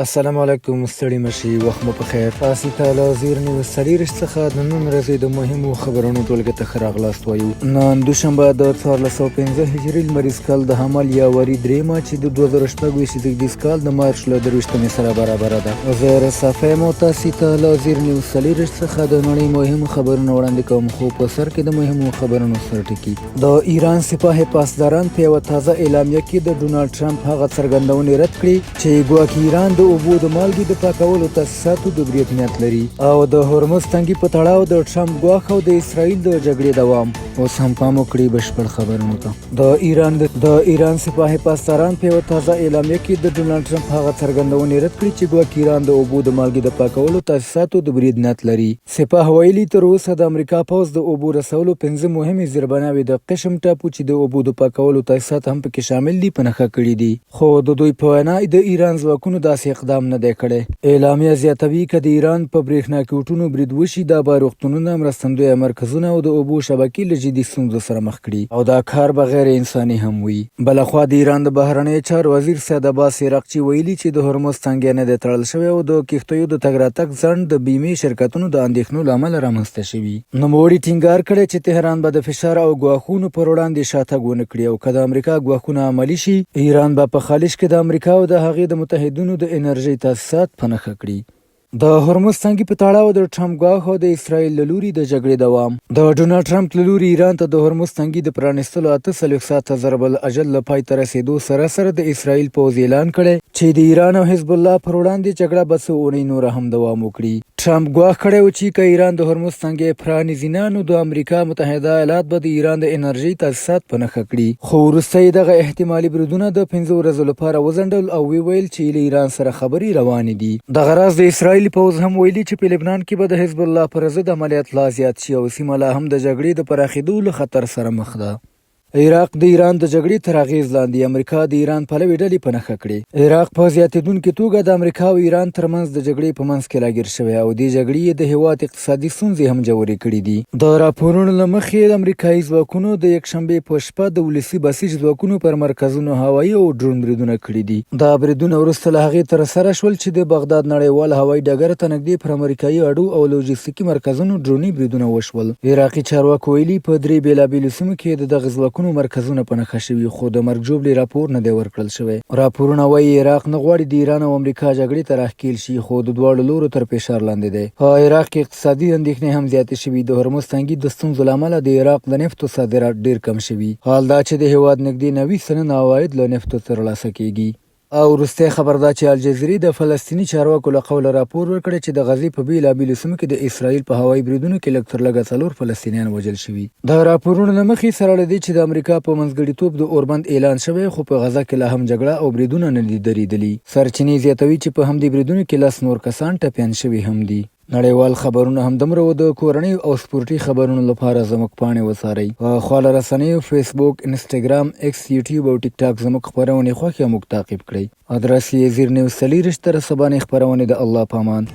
السلام علیکم، ستړي مشي، وخت مو په خیر. تاسو ته له زیر نیوز څلېرویشت څخه د نن ورځې د مهمو خبرونو ټولګې ته ښه راغلاست وایو. نن دوشنبه د 1405 هجري لمریز کال د حمل یا وري درېیمه، چې د 2026 زېږدیز کال د مارچ له 23مې سره برابره ده. زه رصافه یم او تاسو ته له زیر نیوز څلېرویشت څخه د نړۍ مهم خبرونه وړاندې کوم، خو په سر کې د مهمو خبرونو سرټکي. د ایران سپاه پاسداران په یوه تازه اعلامیه کې د ډونالډ ټرمپ هغه څرګندونې رد کړې چې ګواکې ایران د اوبو د مالګې د پاکولو تاسیساتو د برید نیت لري، او د هرمز تنګي په تړاو د ټرمپ ګواښ او د اسراییل د جګړې دوام. اوس هم پام وکړئ بشپړ خبرونو ته. د ایران سپاه پاسداران په یوه تازه اعلامیه کې د ډونالډ ټرمپ هغه څرګندونې رد کړې چې ګواکې ایران د اوبو د مالګې د پاکولو تاسیساتو د برید نیت لري. سپاه ویلي، تر اوسه د امریکا پوځ د اوبو رسولو پنځه مهمې زیربناوې د قشم ټاپو، چې د اوبو د پاکولو تاسیسات هم پکې شامل دي، په نښه کړي دي، خو د دوی په وینا د ایران ځواکونو داسې اقدام نه دی کړی. اعلامیه زیاتوي، که د ایران په برېښنا کوټونو برید وشي، دا به روغتونونه، مرستندویه مرکزونه او د اوبو شبکې له جدي ستونزو سره مخ کړي او دا کار به غیر انساني هم وي. بلخوا د ایران د بهرنیو چارو وزیر سید عباس عراقچي ویلي چې د هرمز تنګی نه دی تړل شوی او د کښتیو د تګ راتګ ځنډ د بیمې شرکتونو د اندېښنو له امله رامنځته شوي. نوموړي ټینګار کړی چې تهران به د فشار او ګواښونو پر وړاندې شاتګ ونه کړي او که د امریکا ګواښونه عملي شي، ایران به په خلیج کې د امریکا او د هغې د متحدینو د انرژۍ تاسیسات په نښه کړي. د هرمز تنګي په تړاو د ټرمپ ګواښ او د اسراییل له لوري د جګړې دوام. د ډونالډ ټرمپ له لوري ایران ته د هرمز تنګي د پرانیستلو 48 ساعته ضرب الاجل له پای ته رسېدو سره سره د اسراییل پوځ اعلان کړی چې د ایران او حزب الله پر وړاندې جګړه به څو اونۍ نوره هم دوام وکړي. ټرمپ ګواښ کړی و چې که ایران د هرمز تنګی پرانیزي نه، نو د امریکا متحده ایالات به د ایران د انرژۍ تاسیسات په نښه کړي، خو وروسته یې دغه احتمالي بریدونه د 5 ورځو لپاره وځنډول او وویل چې له ایران سره خبرې روانې دي. دغه راز د اسراییل پوځ هم ویلي چې په لبنان کې به د حزب الله پر ضد عملیات لا زیات شي او سیمه لا هم د جګړې د پراخېدو له خطر سره مخ ده. عراق د ایران د جګړې تر اغېز لاندې، امریکا د ایران پلوې ډلې په نښه کړې. عراق په زیاتېدونکې توګه د امریکا او ایران ترمنځ د جګړې په منځ کې راګیر شوی او دې جګړې یې د هېواد اقتصادي ستونزې هم ژورې کړې دي. د راپورونو له مخې، امریکایي ځواکونو د یکشنبې په شپه د ولسي بسیج ځواکونو پر مرکزونو هوایي او ډرون بریدونه کړي دي. دا بریدونه وروسته له هغې ترسره شول چې د بغداد نړیوال هوایي ډګر ته نږدې پر امریکایي اډو او لوژستیکي مرکزونو ډروني بریدونه وشول. عراقي چارواکو ویلي، په درې بېلابېلو سیمو کې د دغه ځواکونو مرکزونه په نښه شوي، خو د مرګ ژوبلې راپور نه دی ورکړل شوی. راپورونه وایي، عراق نه غواړي د ایران او امریکا جګړې ته راښکېل شي، خو د دواړو لورو تر فشار لاندې دی. په عراق کې اقتصادي اندېښنې هم زیاتې شوي. د هرمز تنګي د ستونزو له امله د عراق د نفتو صادرات ډېر کم شوي، حال دا چې د هېواد نږدې 90% عواید له نفتو ترلاسه کېږي. او وروستی خبر دا چې الجزیرې د فلسطیني چارواکو له قوله راپور ورکړی چې د غزې په بېلابېلو سیمو کې د اسراییل په هوایي بریدونو کې لږ تر لږه څلور فلسطینیان وژل شوي. د راپورونو له مخې، سره له دې چې د امریکا په منځګړیتوب د اوربند اعلان شوی، خو په غزه کې لا هم جګړه او بریدونه نه دي درېدلي. سرچینې زیاتوي چې په همدې بریدونو کې 10 نور کسان ټپیان شوي هم دي. نړیوال خبرونه همدومره و. د کورنیو او سپورتي خبرونو لپاره زموږ پاڼې وڅارئ. په خواله رسنیو فیسبوک، انسټاګرام، ایکس، یوټیوب او ټیک ټاک زموږ خپرونې خوښې او موږ تعقیب کړئ. ادرس یې زیر نیوز 24. تر سبانۍ خپرونې د الله پامان.